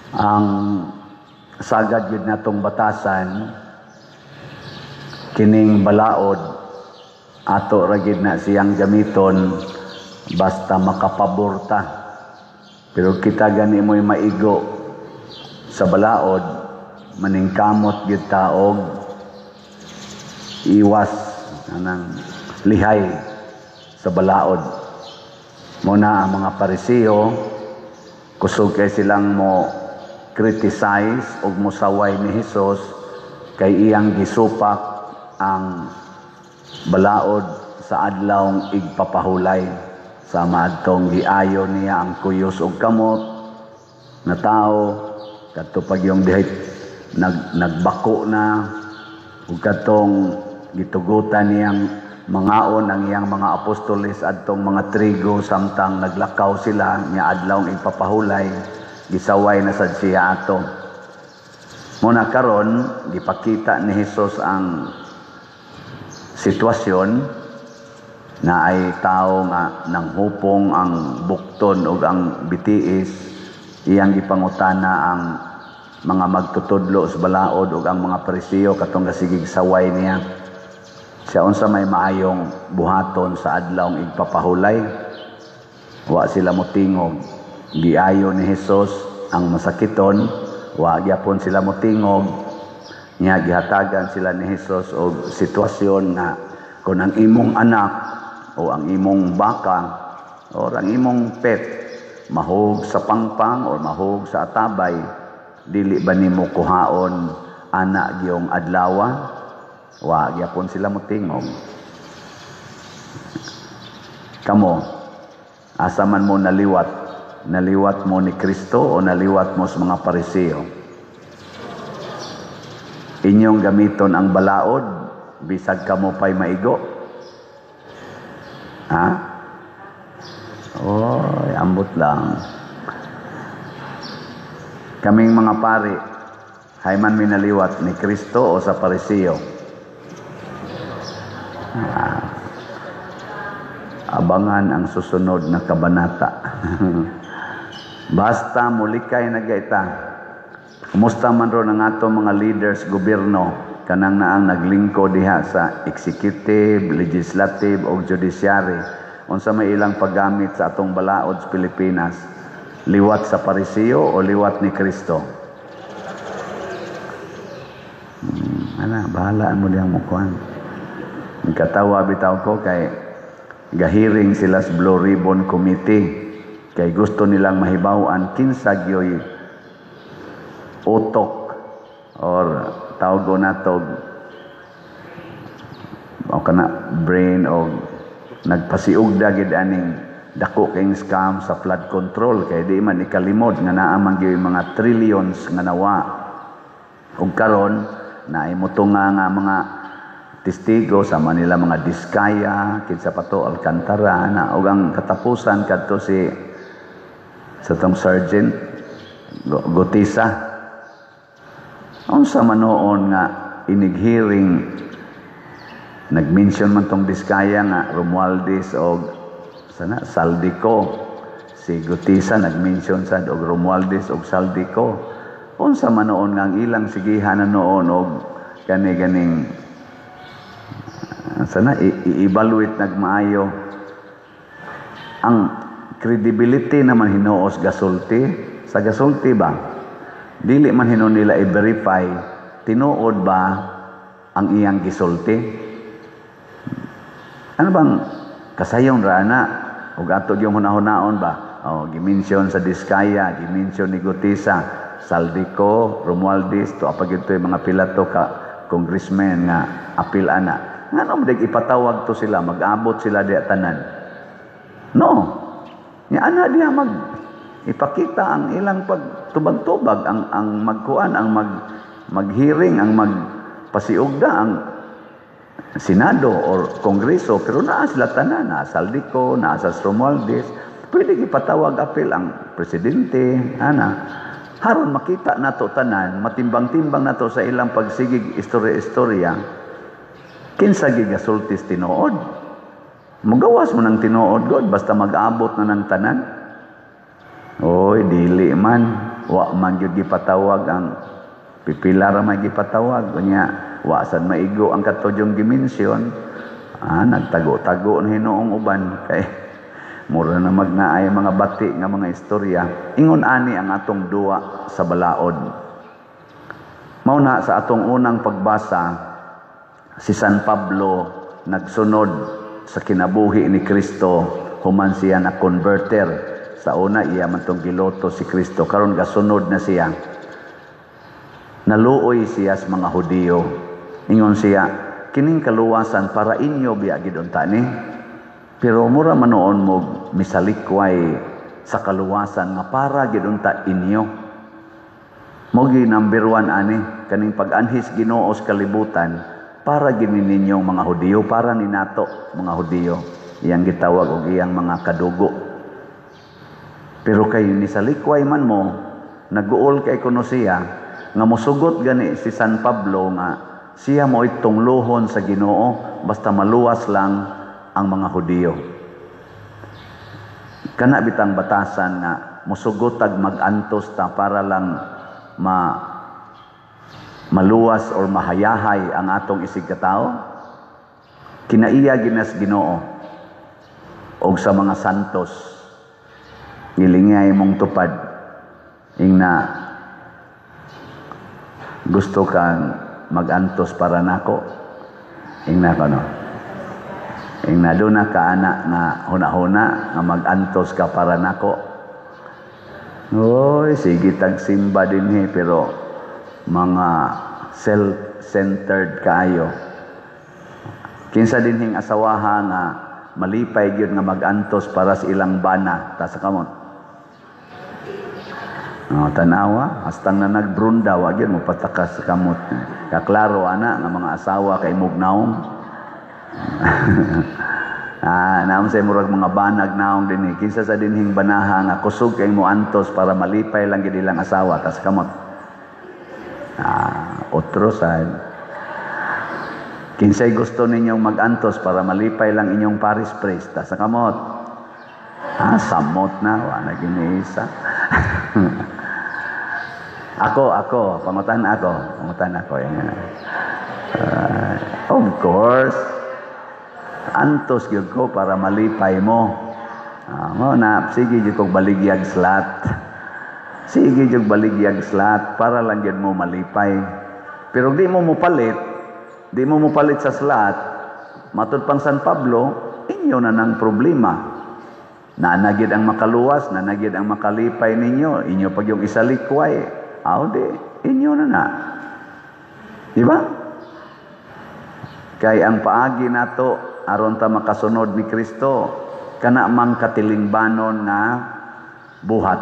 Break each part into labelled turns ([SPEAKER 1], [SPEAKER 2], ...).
[SPEAKER 1] Ang sagad gyud natong batasan, kining balaod, ato ra gyud na siyang gamiton basta makapabor ta. Pero kita gani mo'y maigo sa balaod, maningkamot gyud ta og iwas anang lihay sa balaod. Muna ang mga Pariseo, kusog kay silang mo criticize og mosaway ni Hesus kay iyang gisupak ang balaod sa Adlawng Igpapahulay, sama adtong giayo niya ang kuyos og kamot na tao, kadto pag yung dihay nagbako na, ug kadtong gitugutan niyang mangaon ang iyang mga apostoles adtong mga trigo samtang naglakaw sila nya Adlawng Igpapahulay, gisaway na sad siya ato. Muna karon gipakita ni Hesus ang sitwasyon na ay tao nga nanghupong ang bukton ug ang bitiis. Iyang gipangutana ang mga magtutudlo sa balaod ug ang mga Pariseo katong gasigig saway niya siya, unsa may maayong buhaton sa Adlawng Igpapahulay. Wa sila motingog. Giayo ni Hesus ang masakiton, wa gyapon sila motingog. Nya gihatagan sila ni Hesus og sitwasyon nga kung ang imong anak o ang imong baka or ang imong pet mahug sa pangpang or mahug sa atabay, dili ba nimo kuhaon ana gyong adlawa? Wa gyapon sila motingog. Kamo, asa man mo naliwat? Naliwat mo ni Kristo o naliwat mo sa mga Pariseo? Inyong gamiton ang balaod bisag kamo pay maigo? Ha? Oy, ambot lang. Kaming mga pari, hayman minaliwat ni Kristo o sa Pariseo? Ah, abangan ang susunod na kabanata. Basta mulikay na gaita. Kumusta man ron ang ato mga leaders gobyerno, kanang naang naglingko diha sa executive, legislative o judiciary? Unsa may ilang paggamit sa atong balaod sa Pilipinas? Liwat sa Pariseo o liwat ni Kristo? Ana, bahalaan mo diyang mukuan. Katawa bitaw ko kay gahiring sila sa Blue Ribbon Committee kay gusto nilang mahibaw-an kinsa gyoy utok or tawgo natog o kana brain o nagpasiugda gid aning dako kayong scam sa flood control, kay di man ikalimod nga naa man gyud mga trillions nga nawa. Ug karon naay motunga nga mga testigo sa Manila, mga Diskaya, kinsa pa to, Alcantara na, ug ang katapusan kadto si sa tong Sergeant Guteza. Unsa man noon nga inig-hearing, nag-mention man tong Diskaya nga Romualdez og sana Zaldy Co. Si Guteza nag-mention sad og Romualdez og Zaldy Co. Unsa man noon nga ang ilang sigihan na noon og kani ganing sana i-evaluate nagmaayo ang credibility naman hinuos gasulti sa gasulti ba? Dili man hinuon nila i-verify tinuod ba ang iyang gisulti. Ano bang kasayon ra na ug ato gyud hunahunahon ba? Oh, gimension sa Diskaya, gimension ni Guteza, Zaldy Co, Romualdez, to apa gyud mga pilato ka congressman nga apil ana. Ngano man ipatawag to sila, mag-abot sila diya tanan? No. Nya ana diya mag ipakita ang ilang pagtubag-tubag, ang magkuan, ang mag maghearing, ang magpasiugda ang Senado or Kongreso, pero naa sila tanan, naa Zaldy Co, naa sa Romualdez, pwede ipatawag apil ang presidente, ana. Haron makita nato tanan, matimbang-timbang nato sa ilang pagsigig istorya-istorya, kinsa gigasultis tinuod. Mugawas mo ng tinuod, God, basta mag-abot na ng tanan. Oy, dili man. Wa man gyud gipatawag ang pipila ra may gipatawag. Unya wa sad maigo ang katudyong gimension. Ah, nagtago-tago na hinuong uban kay mura na magnaay mga bati nga mga istorya. Ingon ani ang atong duwa sa balaod. Mao na sa atong unang pagbasa, si San Pablo nagsunod sa kinabuhi ni Kristo human siya na converter. Sa una iya man tong giloto si Kristo, karon gasunod na siya. Naluoy siya sa mga Hudiyo. Ingon siya, kining kaluwasan para inyo biya gid unta ni. Pero mura man noon mo misalikway sa kaluwasan nga para gid unta inyo. Mo gi number 1 ani kaning pag-anhis Ginoo sa kalibutan para gini ninyong mga Hudiyo, para ni nato mga Hudiyo, iyang gitawag og iyang mga kadugo. Pero kay nisalikway man mo, naguol kay kuno siya nga mosugot gani si San Pablo nga siya mo'y tungluhon sa Ginoo basta maluwas lang ang mga Hudiyo. Kana bitang batasan nga mosugot tag mag-antos ta para lang maluwas or mahayahay ang atong isig katao. Kinaiya ginas Ginoo og sa mga santos gilingay mong tupad ingna gusto kang magantos para nako, ingna kono. Ingna doon na ka ana nga huna-huna nga magantos ka para nako. Oy, sige tagsimba dinhi pero mga self-centered kaayo. Kinsa dinhing asawaha nga malipay gyud nga magantos para sa ilang bana, ta sa kamot. Oh, tanawa, hastang na nagbrunda wa gyud mo patakas sa kamot. Kaklaro ana nga mga asawa kay mugnaong. Ah, naam sa murag mga banag naong dinhi. Kinsa sa dinhing banaha nga kusog kay mo antos para malipay lang gid ilang asawa, tas kamot. Ah, otro sad. Kinsay gusto ninyong magantos para malipay lang inyong parish priest, tas kamot. Ah, samot na, wa na giniisa. Ako, pangutan ako. Yan. Of course, antos gyud ko para malipay mo. Mo na, sige gyud kog baligyag slat. Sige gyud baligyag slat para lang gyud mo malipay. Pero di mo mopalit sa slat, matud pang San Pablo, inyo na nang problema. Nanagid ang makaluwas, nanagid ang makalipay ninyo, inyo pag yung isalikway, aw di, inyo na na. Di ba? Kay ang paagi nato aron ta makasunod ni Kristo, kana mang katilingbanon nga buhat.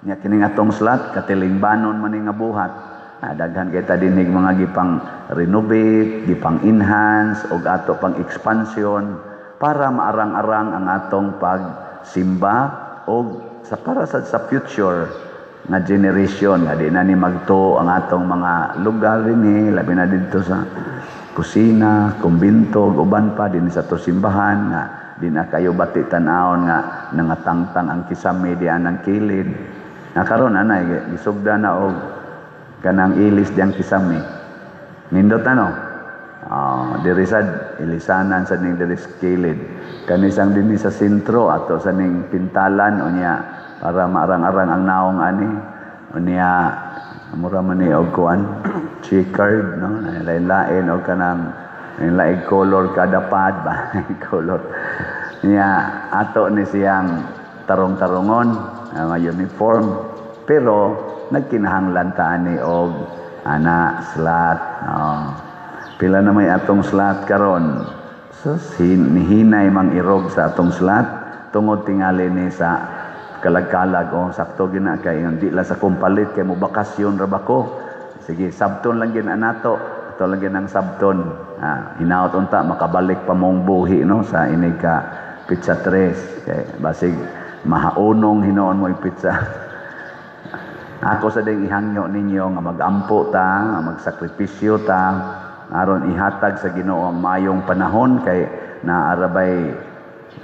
[SPEAKER 1] Nya kining atong slat, katilingbanon man nga buhat. Ah, daghan kay ta dinig mga gipang renovate, gipang enhance og ato pang expansion para maarang-arang ang atong pagsimba og sa para sa future nga generation nga di na ni magtuo ang atong mga lugar dinhi, labi na didto sa kusina, kumbinto ug uban pa dinhi sa ato simbahan nga di na kayo bati tan-awon nga nangatangtang ang kisame diyan ang kilid. Na karon anay gisugda na og kanang ilis diyang kisame. Nindot ano? Diri sad ilisanan sa ning diri sa kilid. Kanisang dinhi sa sentro ato sa ning pintalan unya para maarang-arang ang naong ani. Unya mura man ni og kuan checkered, no? Lain-lain og kanang lain color kada pad ba color. Niya ato ni siyang tarong-tarongon mga uniform pero nagkinahanglan ta ani og ana slat. Oh. Pila na may atong slat karon. So nihinay mang irog sa atong slat tungod tingali ni sa kalag-kalag. Oh, sakto gina kay di lang sa kumpalit kay mo bakasyon ra ba ko. Sige, sabton lang gin anato. Ato lang gin ang sabton. Ah, hinaot unta makabalik pa mong buhi no sa inig ka pizza 3 kay basig mahaunong hinoon mo yung pizza. Ako sa ding ihangyo ninyo nga magampo ta, nga magsakripisyo ta aron ihatag sa Ginoo ang mayong panahon kay naarabay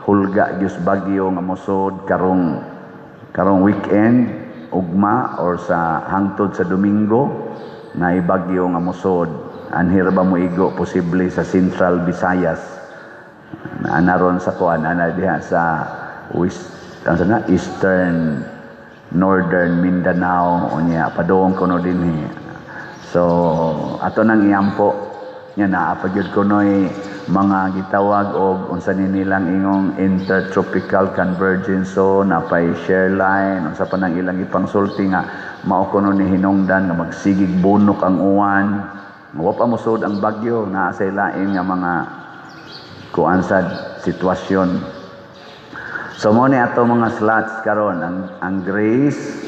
[SPEAKER 1] hulga gyud bagyo nga mosod karong weekend. ugma or sa hangtod sa Domingo na ibagyo nga mosod. Anhir ba mo igo posible sa Central Visayas. Naanaron sa kuan ana diha sa west, ang sana, Eastern, Northern Mindanao, unya padung kuno dinhi. So ato nang iampo nya naa pa gyud kunoy mga gitawag og unsa ni nilang ingong intertropical convergence zone, napay shear line, unsa pa nang ilang ipangsulti nga mao kuno ni hinungdan nga magsigig bunok ang uwan. Wa pa mosud ang bagyo, naa sa lain nga mga kuan sa sitwasyon. So mo ni ato mga slots karon ang grace,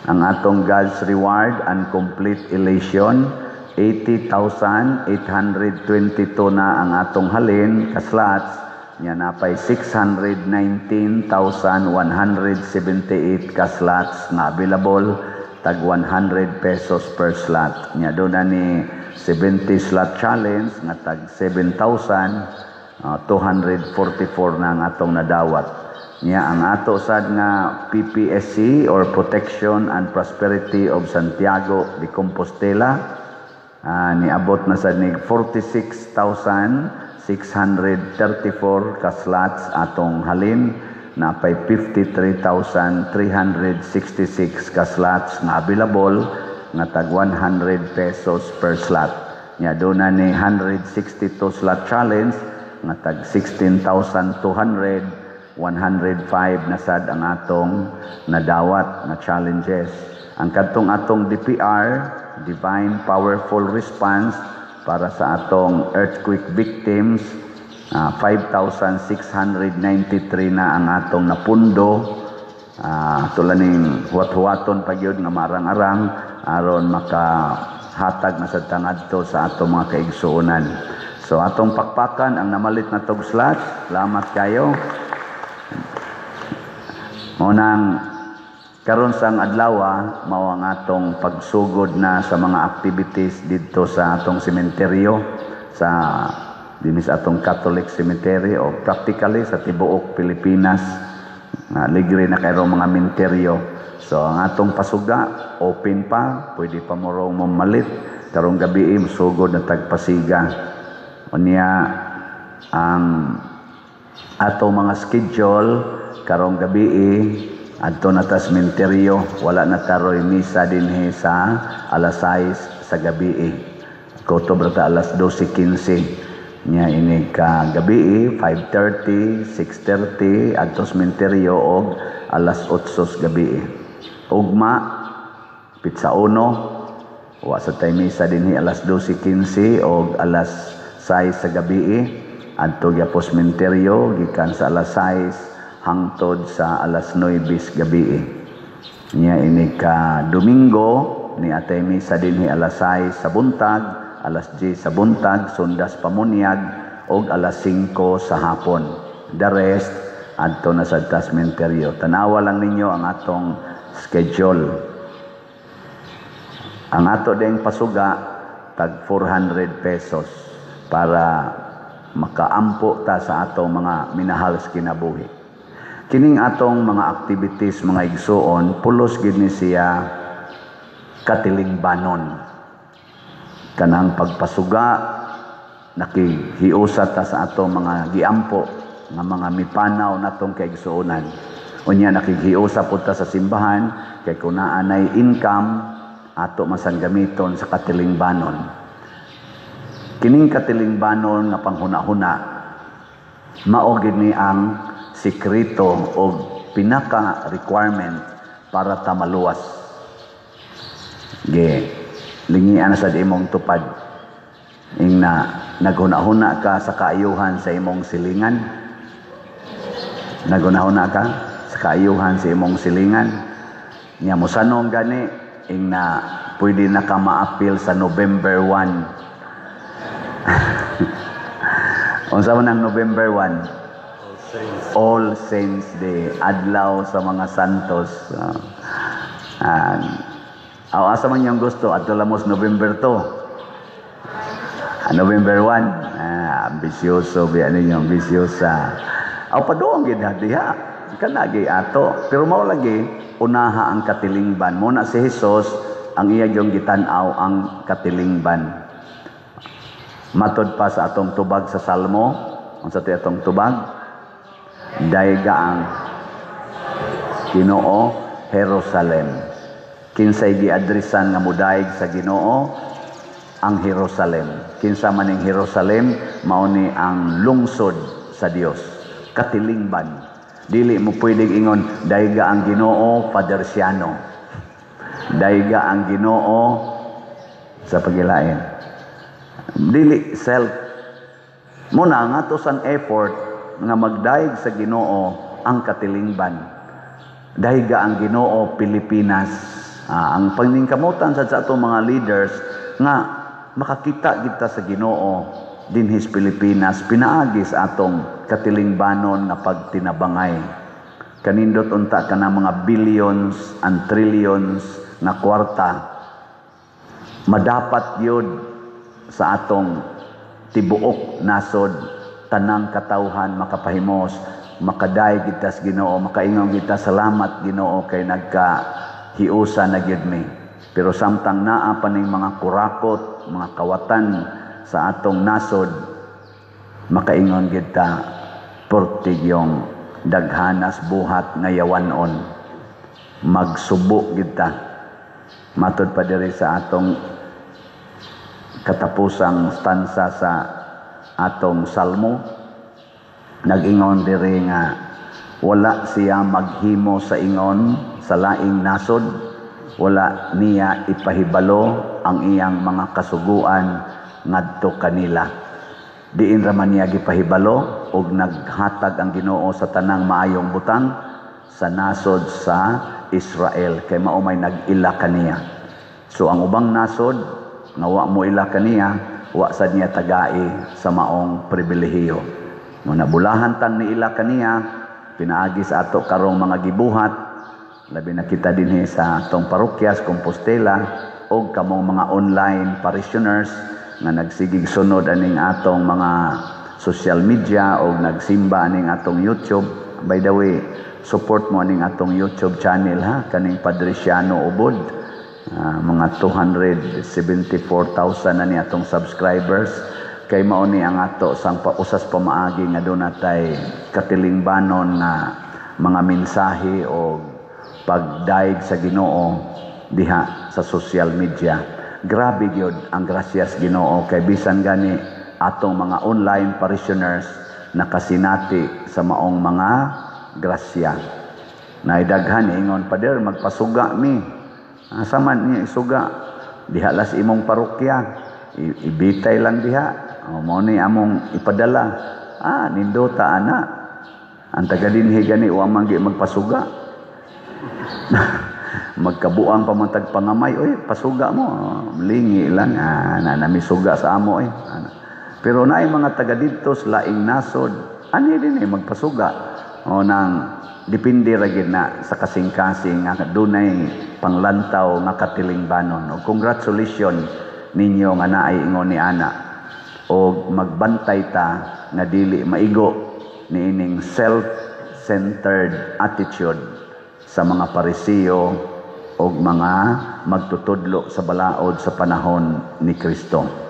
[SPEAKER 1] ang atong God's reward and complete elation, 80,822 na ang atong halin ka slots nya, napay 619,178 ka slots na available, tag 100 pesos per slot. Nya do na ni 70 slot challenge nga tag 7,244 na ang atong nadawat. Nya ang ato sad nga PPSC or Protection and Prosperity of Santiago de Compostela, niabot na sad nig 46,634 ka slots atong halin, napay 53,366 ka slots nga available nga tag 100 pesos per slot. Nya do na ni 162 slot challenge nga tag 16,200, 105 na sad ang atong nadawat na challenges. Ang kadtong atong DPR, Divine Powerful Response, para sa atong earthquake victims, 5,693 na ang atong napundo. Tula ning huwat-huwaton pa gyud nga marang-arang aron makahatag na sa tangadto sa atong mga kaigsuonan. So atong pakpakan ang namalit na tog slot. Salamat kayo. Mao nang karon sang adlaw mao ang atong pagsugod na sa mga activities didto sa atong sementeryo, sa dinhi sa atong Catholic Cemetery o practically sa tibuok Pilipinas nga ligre na kayo mga menteryo. So ang atong pasuga open pa, pwede pa mo rong mamalit karong gabi, sugod na tagpasiga. Unya ang atong mga schedule karong gabi, adto na ta sementeryo, wala na taroy misa dinhi sa alas 6 sa gabi. Kutob ra ta alas 12:15. Nya ini ka gabi, 5:30, 6:30 adto sementeryo og alas 8 sa gabi. Ugma pitsa 1, wa sa tay misa dinhi alas 12:15 og alas 6 sa gabi. Adto gyapon sementeryo gikan sa alas 6 hangtod sa alas 9 gabi. Nya ini ka Domingo ni atay misa dinhi alas 6 sa buntag, alas 10 sa buntag, sundas pamunyag og alas 5 sa hapon. The rest adto na sa sementeryo. Tanawa lang ninyo ang atong schedule. Ang ato ding pasuga tag 400 pesos para makaampo ta sa atong mga minahal sa kinabuhi. Kining atong mga activities, mga igsuon, pulos gid ni siya katilingbanon. Kanang pagpasuga, nakihiusa ta sa atong mga giampo nga mga mipanaw natong kaigsuonan. Unya nakighiusa pud ta sa simbahan kay kun naa nay income ato masan gamiton sa katilingbanon. Kining katilingbanon nga panghuna-huna mao gid ni ang sikreto o pinaka requirement para ta maluwas. Ge lingian sa imong tupad. Ing na naghuna-huna ka sa kaayuhan sa imong silingan. Naghuna-huna ka sa kaayuhan sa imong silingan. Nya mosanong gani ing na pwede na ka maapil sa November 1. Unsa man ang November 1? All Saints Day, adlaw sa mga santos. Asa man yung gusto, adto lamos November 2. November 1. Ambisyoso biya ninyo, ambisyosa. Aw, paduong gid diha. Kanagi ato. Pero mao lagi unaha ang katilingban. Muna si Jesus ang iya yung gitan-aw ang katilingban. Matod pa sa atong tubag sa Salmo, unsa ti atong tubag? Dayga ang Ginoo, Jerusalem. Kinsay giadresan nga mudayeg sa Ginoo? Ang Jerusalem. Kinsa man ning Jerusalem? Mao ni ang lungsod sa Dios. Katilingban. Dili mo pwedeng ingon dayga ang Ginoo, Father Siano. Dayga ang Ginoo sa pagilain. Dili self. Muna nga to sang effort nga magdayeg sa Ginoo ang katilingban. Dayga ang Ginoo, Pilipinas. Ang paningkamutan sa atong mga leaders nga makakita kita sa Ginoo dinhis Pilipinas pinaagi sa atong katilingbanon nga pagtinabangay. Kanindot unta kana mga billions and trillions nga kwarta madapat yun sa atong tibuok nasod, tanang katawhan makapahimos, makadayeg kita sa Ginoo, makaingon kita, "Salamat, Ginoo, kay nagka hiusa na gyud mi." Pero samtang naa pa ning mga kurakot, mga kawatan sa atong nasod, makaingon gyud ta, "Pertig yung daghanas buhat nga yawanon." Magsubo gyud ta. Matod pa diri sa atong katapusang stanza sa atong salmo, nag-ingon diri nga wala siya maghimo sa ingon sa laing nasod, wala niya ipahibalo ang iyang mga kasuguan ngadto kanila. Diin ra man niya gipahibalo og naghatag ang Ginoo sa tanang maayong butang sa nasod sa Israel kay mao may nag-ila kaniya. So ang ubang nasod nga wa mo ila kaniya, wa sad niya tagai sa maong pribilehiyo. Mo nabulahan tang niila kaniya pinaagi sa ato karong mga gibuhat, labi na kita dinhi sa atong parokya sa Compostela og kamong mga online parishioners nga nagsigig sunod aning atong mga social media o nagsimba aning atong YouTube. By the way, support mo aning atong YouTube channel ha, kaning Padre Siano Ubod. Mga 274,000 na ni atong subscribers, kay mao ni ang ato sang pausas pamaagi nga doon natay katilingbanon na mga mensahe o pagdaig sa Ginoo diha sa social media. Grabe gyud ang grasyas Ginoo kay bisan gani atong mga online parishioners nakasinati sa maong mga grasya. Naidaghan ingon, "Pader, magpasuga mi." Asa man niya isuga? Diha las imong parokya. Ibitay lang diha. O, mo ni among ipadala. Nindota ana. Ang taga dinhi gani wa man gi magpasuga. Magkabuang pa man tag pangamay, "Oy, pasuga mo." Lingi lang na nami suga sa amo eh. Ana. Pero naay mga taga didto sa laing nasod, ani din eh magpasuga. O nang depende ra gid na sa kasing-kasing nga dunay panglantaw nga katilingbanon. O congratulations ninyo nga naay ingon ni ana. O magbantay ta nga dili maigo niining self-centered attitude sa mga Parisiyo o mga magtutudlo sa balaod sa panahon ni Kristo.